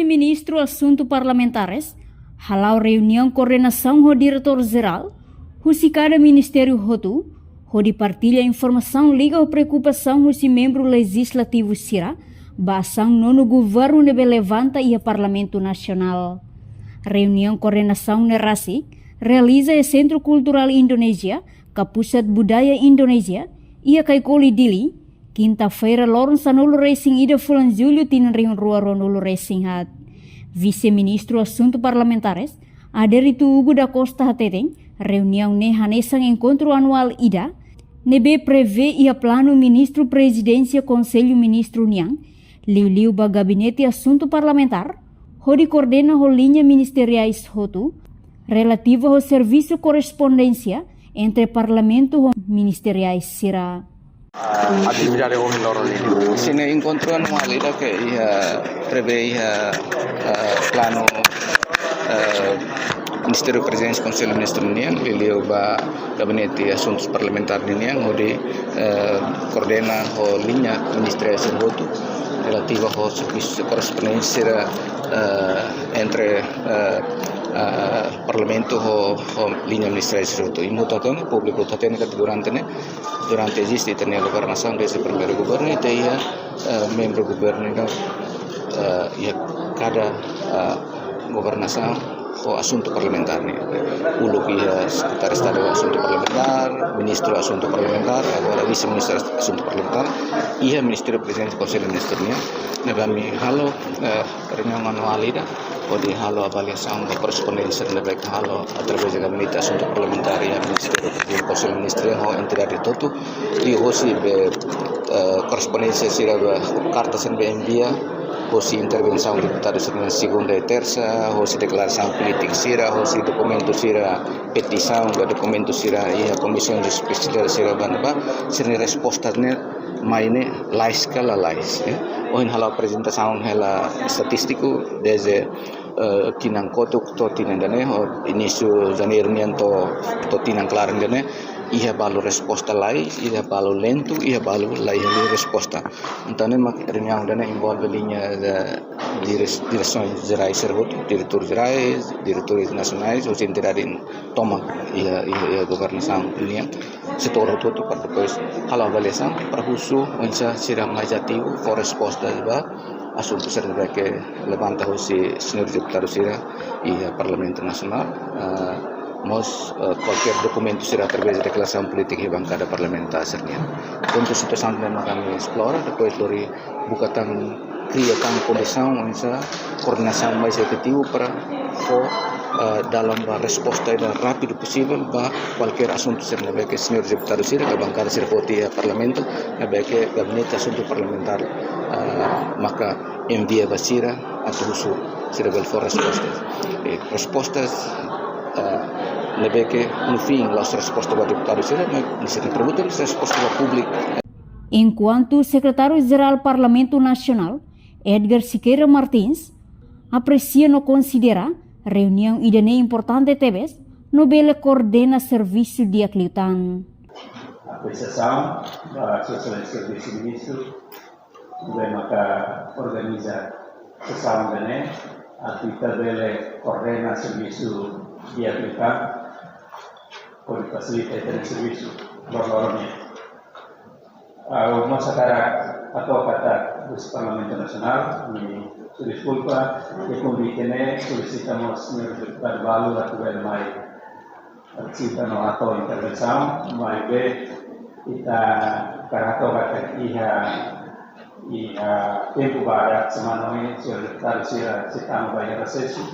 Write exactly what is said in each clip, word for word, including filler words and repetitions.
Ministru Asuntu Parlamentares hala'o reuniaun koordenasaun ho Diretór Jerál husi kada ministériu hotu, hodi partilla informasaun liga ho preokupasaun husi membru lejizlativu sira ba asaun nonu governu ne'ebé levanta iha Parlamentu Nasionál. Reuniaun koordenasaun ne'e rasik realiza iha Sentru Kulturál Indonézia ka Pusat Budaya Indonézia, iha Kaikoli, Dili, kinta-feira, loron sanulu resin ida fulan Jullu tinan rihun rua ruanulu resin haat. Vise-Ministru Asuntu Parlamentares, Adérito Hugo da Costa hateten, reuniaun ne'e hanesan enkontru anuál ida, ne'ebé prevee iha planu Ministru Prezidénsia Konsellu Ministru nian, liuliu ba Gabinete Asuntu Parlamentár, hodi koordena ho liña ministeriais hotu, relativu ho servisu korrespondénsia entre Parlamentu ho ministeriais sira. Ah, atividade ohin loron ne'e. Sin, enkontru anuál ida ke iha, prevee iha, ah, planu, ah, Ministériu Prezidénsia Konsellu Ministru nian, liuliu ba Gabinete Asuntus Parlamentár nian, hodi, ah, koordena ho liña ministeriais sira hotu, relativu ho servisu korrespondénsia, ah, entre, ah, ah, Parlamentu ho, ho liña ministeriais sira hotu. Imi hotu hatene, públiku hotu hatene katak durante ne'e, durante eziste ita-nia governasaun, dezde primeiru governu, ita iha, eh, membru governu, entaun, eh, iha kada, eh, governasaun ho asuntu parlamentár ne'e. Uluk iha Sekretáriu Estadu Asuntu Parlamentár, Ministru Asuntu Parlamentár, agora Vise-Ministru Asuntu Parlamentár, iha Ministériu Prezidénsia Konsellu Ministru nian, ne'ebé ami halo, eh, reuniaun anuál ida, hodi halo avaliasaun ba korrespondénsia ne'ebé ke halo através de Gabinete Asuntu Parlamentár iha Ministériu Konsellu Ministru ho entidade hotu, liuhosi be, eh, korrespondénsia sira ba karta sira ne'ebé envia, hosi intervensaun deputadu sira iha segunda i tersa, hosi deklarasaun polítika sira, hosi dokumentu sira, petisaun ba dokumentu sira iha komisaun espesiál sira ba ne'ebá, sira-nia resposta ne'e mai ne'e lalais ka lalais, eh. Ohin halo aprezentasaun hela estatístiku dezde, eh, tinan kotuk to'o tinan ida-ne'e, ho inísiu Janeiru nian to'o, to'o tinan klaran ida-ne'e, iha balu resposta lalais, iha balu lentu, iha balu la iha liu resposta. Entaun ne'e mak reuniaun ida-ne'e envolve liña de dire-, diresoens jerais sira hotu, diretór jerais, diretores nasionais, hosi entidade tomak iha, iha, iha governasaun nian, setór hotu-hotu para depois halo avaliasaun para husu oinsá sira mais ativu fó resposta ba asuntu sira ne'ebé ke levanta hosi señór deputadu sira iha Parlamentu Nasionál, ah, mós, ah, kualkér dokumentu sira através de deklarasaun polítika iha bankada parlamentár sira nian. Entaun situasaun ne'e mak ami esplora, depois lori buka tan, kria tan kondisaun oinsá koordenasaun mais efetivu para fó, eh, dalan ba resposta ida rápidu posivel ba kualkér asuntu sira ne'ebé ke señór deputadu sira ka bankada sira foti iha Parlamentu, ne'ebé ke Gabinete Asuntu Parlamentár, eh, maka envia ba sira atu husu sira bele fó resposta. Eh, respostas, eh, ne'ebé ke no fin la'ós resposta ba deputadu sira, mas sira pergunta, mas resposta ba públiku. Enkuantu Sekretáriu Jerál Parlamentu Nasionál, Edgar Sequeira Martins, apresia no konsidera reuniaun ida-ne'e importante tebes, no bele koordena servisu di'ak liután. Apresiasaun ba Sua Exelénsia Vise-Ministru, ne'ebé maka organiza sesaun ida-ne'e, atu ita bele koordena servisu di'ak liután, hodi fasilita ita-nia servisu ba loron ne'e. Ah, ha'u mós hakarak hato'o katak husi Parlamentu Nasionál, ami husu deskulpa, iha konvite ne'e solisita mós señór deputadu balu atu bele mai partisipa no hato'o intervensaun, maibé ita hakarak hato'o katak iha, iha tempu badak semana ohin, señór deputadu sira sei tama ba iha resesu.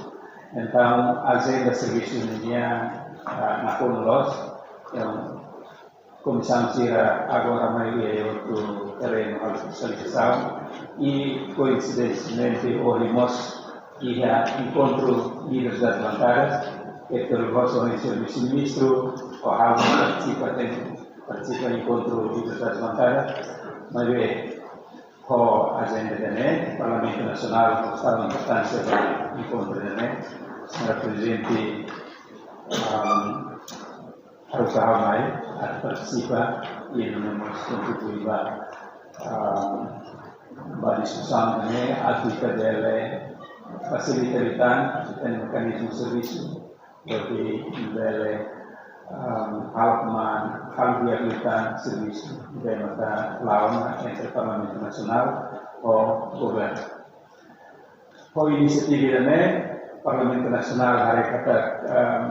Entaun, ajenda servisu nian, ah, nakonu loos, entaun, komisaun sira agora maioria iha outru terrenu halo fiskalizasaun, i koinsidensialmente ohin mós iha enkontru líderes das bankadas, ke tolu mós ohin señór Vise-Ministru ho ha'u partisipa, tenke partisipa enkontru líderes das bankadas, maibé ho ajenda ida-ne'e, Parlamentu Nasionál mós dá importánsia ba enkontru ida-ne'e, señora Prezidente, am, haruka ha'u mai atu partisipa, i nune'e mós kontribui ba, ah, ba diskusaun ne'e, atu ita bele fasilita liután, ita-nia mekanizmu servisu, hodi bele, um, halo kmaan, halo di'ak liután servisu, bele mata launa entre Parlamentu Nasionál ho governu. Ho inisiativa ida-ne'e, Parlamentu Nasionál haree katak, um,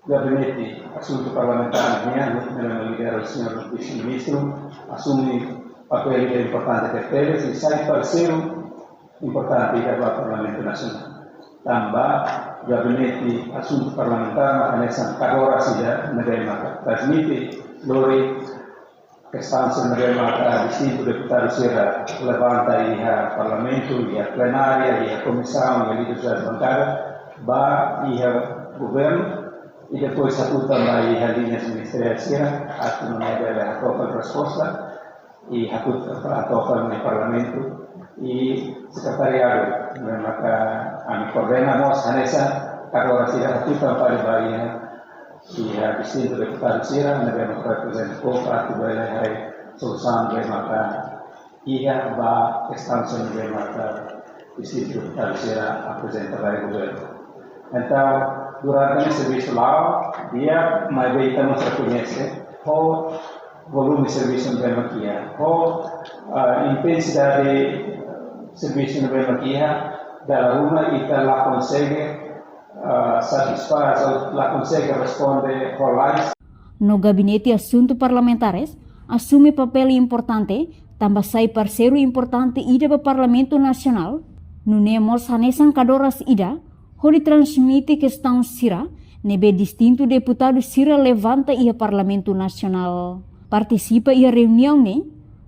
Gabinete Asuntu Parlamentár nian, ne'ebé lidera Señór Vise-Ministru, asume papél ida importante tebes, i sai parseiru importante ida ba Parlamentu Nasionál. Tanba Gabinete Asuntu Parlamentár maka hanesan kadoras ida ne'ebé maka transmite lori kestaun sira ne'ebé maka distintu deputadu sira levanta iha Parlamentu, iha plenária, iha komisaun, iha líder das bankadas, ba iha governu, i depois hatutan ba iha liñas ministeriais sira, atu nune'e bele hato'o fali resposta, i hatutan ba, hato'o fali mai Parlamentu, i sekretariadu ne'ebé maka ami koordena mós hanesan kadoras sira hatutan fali ba iha, iha distintu deputadu sira ne'ebé maka reprezenta povu atu bele haree solusaun ne'ebé maka iha ba kestaun sira ne'ebé maka distintu deputadu sira aprezenta ba governu. Entaun, durante ne'e servisu la'o di'ak, maibé ita mós rekoñese ho volume servisu ne'ebé maka iha, ho, ah, intensidade servisu ne'ebé maka iha, dala ruma ita la konsege, ah, satisfás ou la konsege responde ho lalais. No Gabinete Asuntu Parlamentares asume papél importante, tanba sai parseiru importante ida ba Parlamentu Nasionál, nune'e mós hanesan kadoras ida, hodi transmite kestaun sira ne'ebé distintu deputadu sira levanta iha Parlamentu Nasionál. Partisipa iha reuniaun ne'e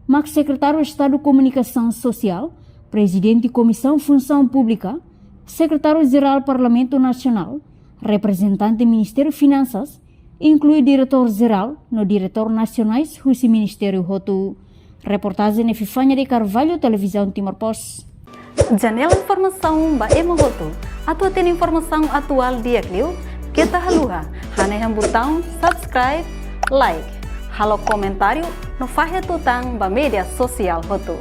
mak Sekretáriu Estadu Komunikasaun Sosiál, Prezidente Komisaun Funsaun Públika, Sekretáriu Jerál Parlamentu Nasionál, reprezentante Ministériu Finansas, inklui Diretór Jerál no diretór nasionais husi ministériu hotu. Reportajen Epifania de Carvalho, Televizaun Timor Post. Janela informasaun ba ema hotu. Atu hatene informasaun atuál di'ak liu, keta haluha hanehan butaun subscribe, like, halo komentáriu no fahe tutan ba média sosiál hotu.